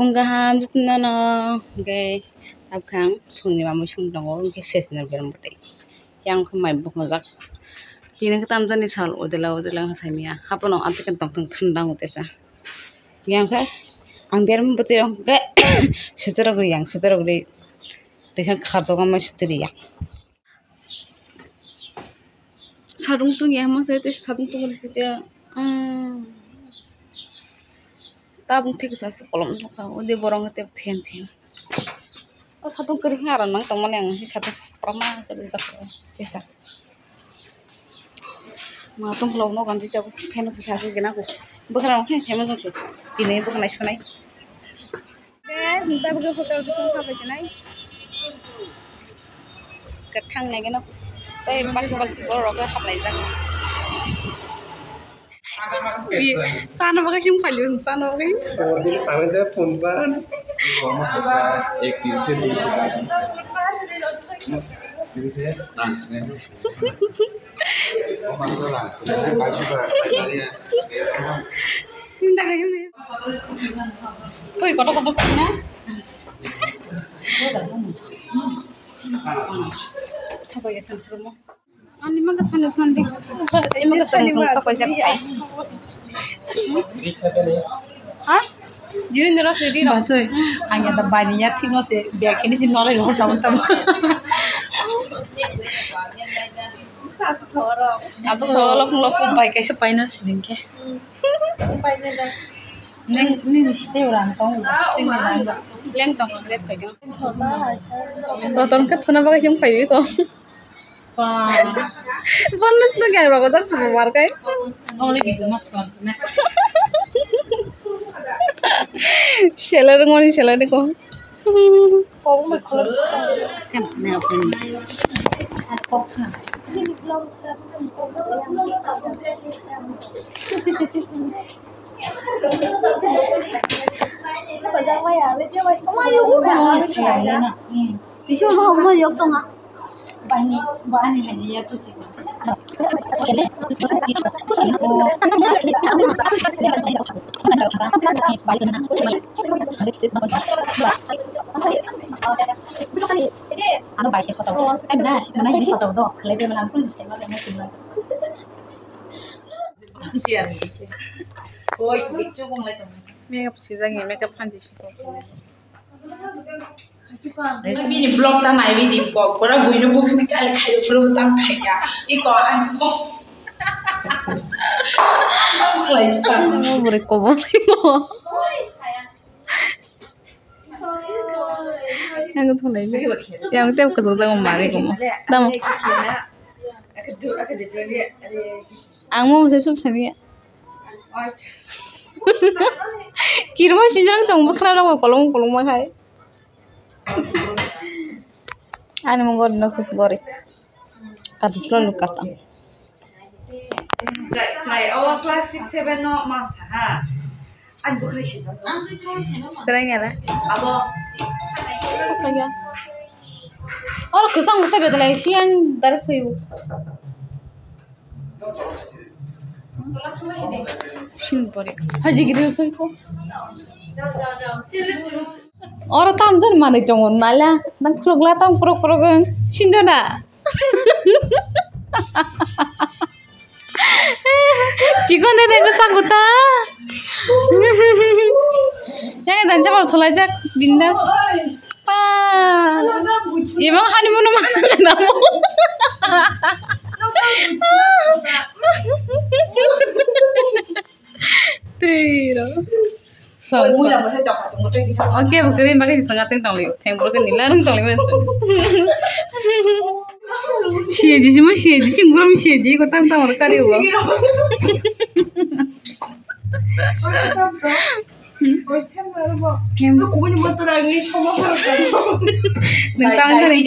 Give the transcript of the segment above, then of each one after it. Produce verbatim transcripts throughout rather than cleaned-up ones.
Phung kaham jotono no, hwnkhe tabukhe ang phungni mamui song tongo, hwnkhe sesner bereng bwtwi. Yang khe mai bukhungjak. Tini khe tamjani sal udila udila wng saimanya. Hapono amtwkhe tongthwng thanda wng tesa. Yang khe ang bereng bwtwi rok hwnkhe swijorok ri yang, swijorok ri. Tei khe kharjak ma swijori yang. Sadung tungya ma se tei sadung tungya khe tei, ah, tabuk thik sa se kolom nokha, o de borok tei then then. O satung kwrwi khe aro nang tongmani ang se satung kotorma kwrwi jak tesa. Ma tong khulok no gandi tabuk fan khe sa se gana ko. Bwkhra rok khe khe ma jong su. Tini bwkhwnai sunai. Guys, nita bwkhe hotel bising khabai tini. Kwthang nai gana. Tei baksa baksa borok rok hablai jak. Bi, sana bagwi sing phali, sana bagwi. Sama dili tangan dia phone ban. Ek tin se dui se. Ini dia, thanks, nih. Oh, masuk lah. Ini baju, Pak. Tadi ya. Minta kayu nih. Woi, kotor-kotor na. Sabai ya, sempurna. Sandi maka sandi sandi. Maka sandi sandi sapai jak. Ha? Jiri nero se biro. Basoi, ang ya da bani ya thik no se, biya khini si nore ro tam tam. Sa su thoro. Asu thoro lok lok bai kaisa paina siding khe. Paina da. Neng, nini siteo rang tong, siteo rang. Leng tong, dress pai tong. Roton ka thuna bagwi sung pai ko. Bonus no gang rogo jak sabo mar kai. Only di mas mas na. Seller ngoni seller ni ko. Kok mai kholok. Kan na pun. Kok kha. Tissue mo mo yok tonga. Bani bani haji ya tu si. Ano bai se khotoro. Em na, mana ini khotoro do. Khlai be mana pun sistem ada yang kena. Makeup sijak ni, makeup hanji sijak. Bini vlog ta nai bini pok pura buino bukhini kali khai pura tam khai ya. Iko ang mo. Khlai sijak. Bore kobo. Yang thulai ni. Yang tep ko jodang mari ko mo. Dam. Ang mo se sub sami. Kirma sijang tong bwkhra rok kolong kolong ma khai. Ani mung gori no sus gori. Kat flow lu kat ang. Chai, chai, o class six seven no ma sa ha. Ani bwkhri si. Serai ngala. Abo. Apa ya? Oro kwchang kwtai bedalai siang direct phaio. Sin pore. Haji gidi soi ko. Oro tam jon manwi tongo naila. Nang khulukla tam khuruk khuruk wng. Sinjona. Chikon de de ko sakuta. Yang dan chapal thulai jak bindas. Pa. Ibang honeymoon mana namo. Tiro. So, so. Oke, bukan ini bagi sangat yang tong liu. Yang bukan ini larang tong liu. Siya di semua siya di singguram siya di kota tang orang kari wa. Nang tang kari.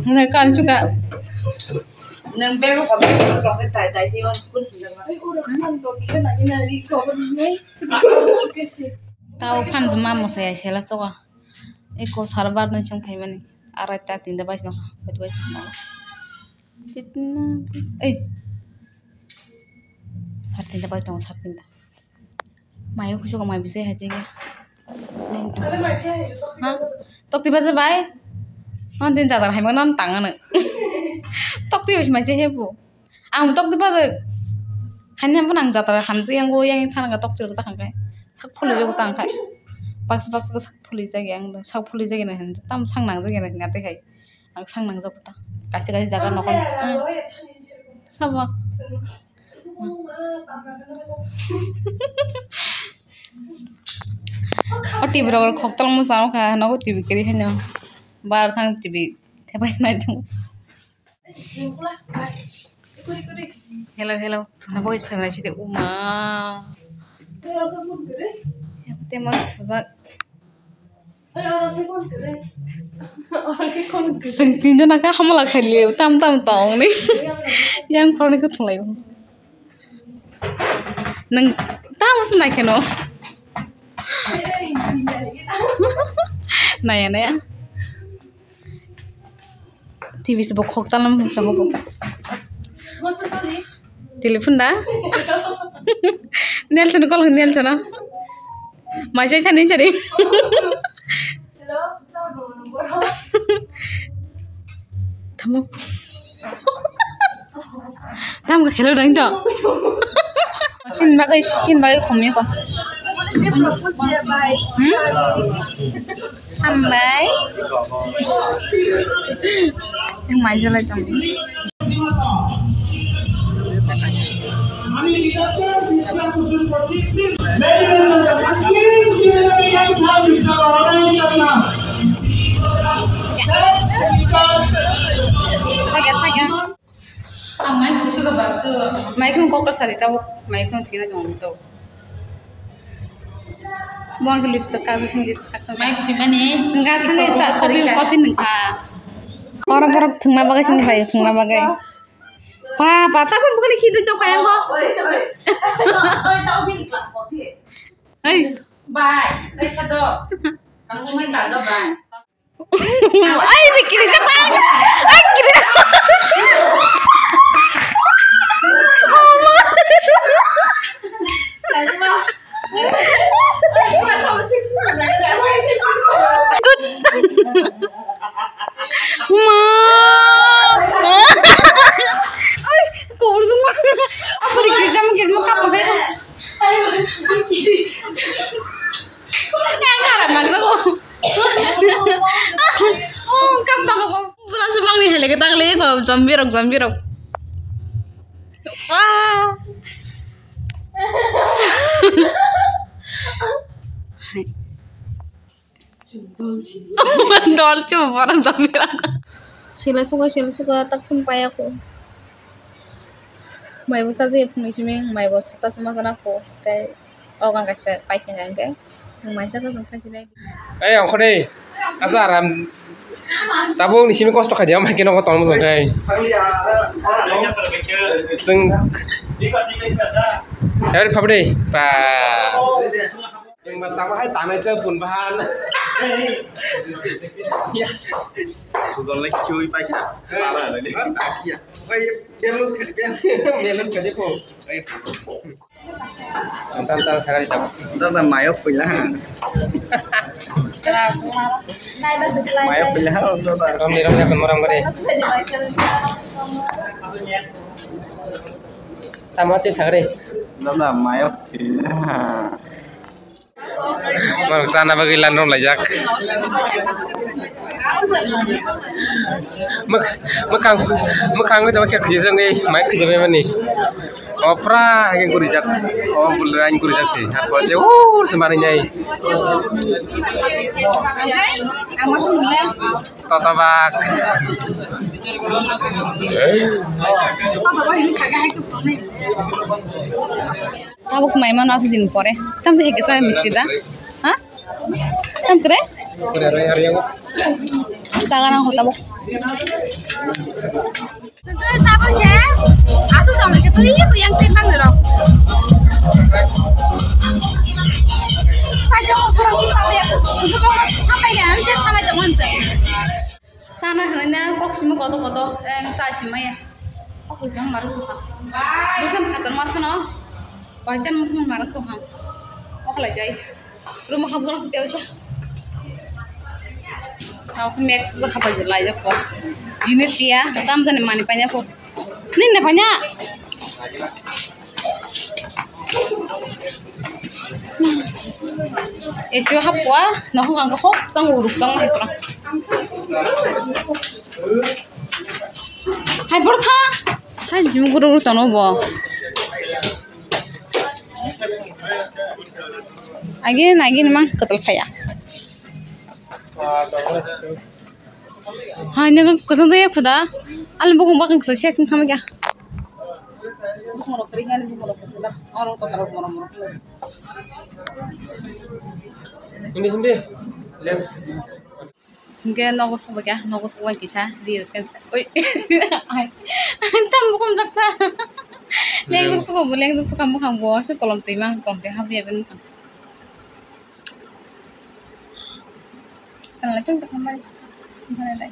Nang kan juga. Nang bego kami kalau kita dai dai tiwan pun sudah. Tao phan jema mo saya sela soka. Eko sar bar nai chong phaimani. Arai ta tinta bai chong. Bai bai chong. Kitna. Ei. Sar tinta bai chong sar tinta. Mai kusuka mai bisai hai jege. Ha? Tokti baja bai? Hon din jadar hai mano tang ano. Tokti bai mai se hebu. Ang tokti baja. Khaini bo nang jadar hamsi yang go yang thana tokti rok jakang kai. Sak phuli jogo tang kai. Baksa baksa sak phuli jagi ang do. Sak phuli jagi na hin. Tam sang nang jagi na hin ate kai. Ang sang nang jogo ta. Kaisa kaisa jaga nokol. Sabo. O T V rok khoktal mo sa kha nogo T V kiri haino bar thang T V thepai nai thung. Hello, hello, thuna boys phai nai sidi uma. Te ma thujak. Sing tinjana ka hamla khaile tam tam tong ni. Yang khorni ko thulai. Nang tam se nai kheno. Naya naya. T V se bo khok talam tongo bo. Telephone da? Nelson call Nelson. Majai thani chari. Tamo. Tamo hello dang to. Sin bagai sin bagai khomi ko. Hmm? Hambai. Yang mai jalai tong. Thakya, thakya. Ang mai kusu ka basu. Mai kung kok to sari tabo, mai kung thina jong to. Bon ke lipstick ka, sing lipstick ka. Mai kung mane. Singka sing sa kopi, kopi nang kha. Ora borok thungna bagai sing bai, thungna bagai. Pa, pa, ta kon bukani khidi to kaya ko. Hey. Bai, bai sado. Ang mai ta do bai. Ay, ni kiri sa pa. Ay, kiri. Ma. Ay, kobor suma. Apa di kiri sama kiri sama kapal deh. Yang harap nang tuh. Oh, kam toko. Pura subang ni hele kita kali ko zombie rok, zombie rok. Wah. Dol chu pura zombie rok. Sila suka, sila suka, tak pun payah ko. Mai bo chaji phungni simi, mai bo sata sama sana ko. Kai. O gan kaisa paikha hingka hingke chwng mai saka chwng khaisini. Ei, ongkho de. Asa aram. Tabuk ni simi kosto khaidi, amai khe nogo tongma chwng khai. Chwng. Habri phabri. Pa. Chwng ba tamo hai tanai tei bun bahan. Sujol lai khiui paikha. Sara lai. Bai, balance khadi, balance khadi po. Tam tam sakali tam. Dada mayok puila. Mayok puila, dada. Rom ni rom yakun moram gari. Tamo te sagre. Dada mayok puila. Borok chana bagwi line romlaijak. Mwk-, mwkhang, mwkhang bai tongma khe khijak wngwi mai khijak bai mani. O pura hai khe gurijak. O bwlwrang gurijak se. Hakbo se ur se manwi nai. Totobak. Tabuk se mai mano aswk din pore. Tamte heke sa misti da? Ha? Tam kre? Kre re, hari yang. Saga nang kota bo. Tutu sabo se, asu jong lagi tu iya tu yang timbang rok. Saja ko kurang tu sabo ya. Tutu ko sampai ya, am je thana jong man je. Sana hwnwi na kok simi koto koto, eh, sa simaya. Kok rijang marwk tongkha. Bwswk khator ma phano. Kaisa muchung marwk tongkha. Kok lai jai. Room hapgana kute oisa. Hao khe mek suja khapai je lai jako. Jini tia tam jani mani panya ko. Nin na panya. Esu hapwa nohung ang ko hok sang uruk sang mai pra. Hai por tha. Hai jim guru guru tono bo. Again, again mang kotor khaya. Hai nang kosong to ya khuda. Al bukung bakang sa sia sing khamya. Bukung rok kring ani bukung rok khuda. Oro to tarok morom morom. Hindi, hindi. Lem. Hingke nogo sobo khe, nogo sobo kisa, ri rok chen sa. Oi. Tam bukum jaksa. Leng rok suko bo, leng rok suka mukhang bo, su kolom twi mang, kolom twi habri abin mukhang. Sana chung tak khambai. Mana dai.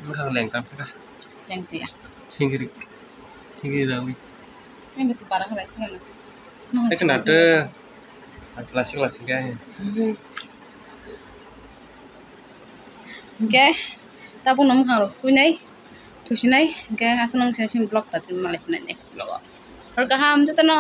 Mukhang leng tam kha. Leng twi ya. Singiri. Singiri rawi. Leng tu para khalai singana. Ekna te. Asla sikla singke. Hingke tabuk no mukhang rok suinai, thusinai, hingke aswk nang sini vlog ta tini malai phunai next vlog o. Hor kaham jotono.